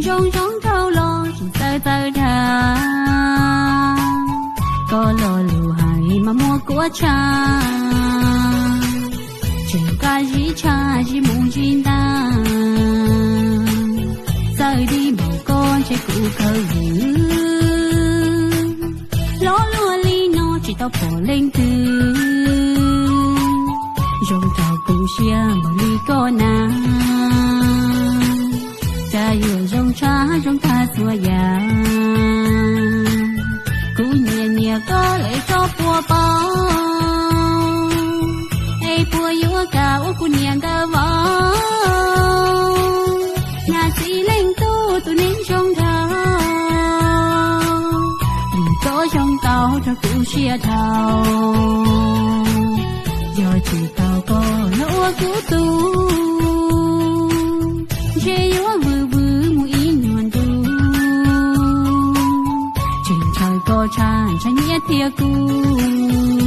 Zoo zoo nraug los tsis txawj txawj dag, koj lo lus hais mas muaj kuab tshaj. Tseem qab zib tshaj zib mus zib nta, txawj dig npaum koj ntshe kuv khaws vwm. Hlob luaj li no tsis tau pom leej twg zoo rau kuv siab npaum li koj na. Cas yuav zoo tshaj zoo tag txhua yam, kuv nyiam nyiam koj lawm tso puas paub, es puas yuav kam ua kuv niam nkawd vauv. Nas txiv leej tub tus neeg zoo nraug, vim koj zoo tau rau kuv siab dhau. Yog tsis tau koj los ua kuv tug, ntshe yuav vwm vwm mus ib nyuag ntu, tseem ntshaw koj tshaj ntshaw nyiaj thiab kuv.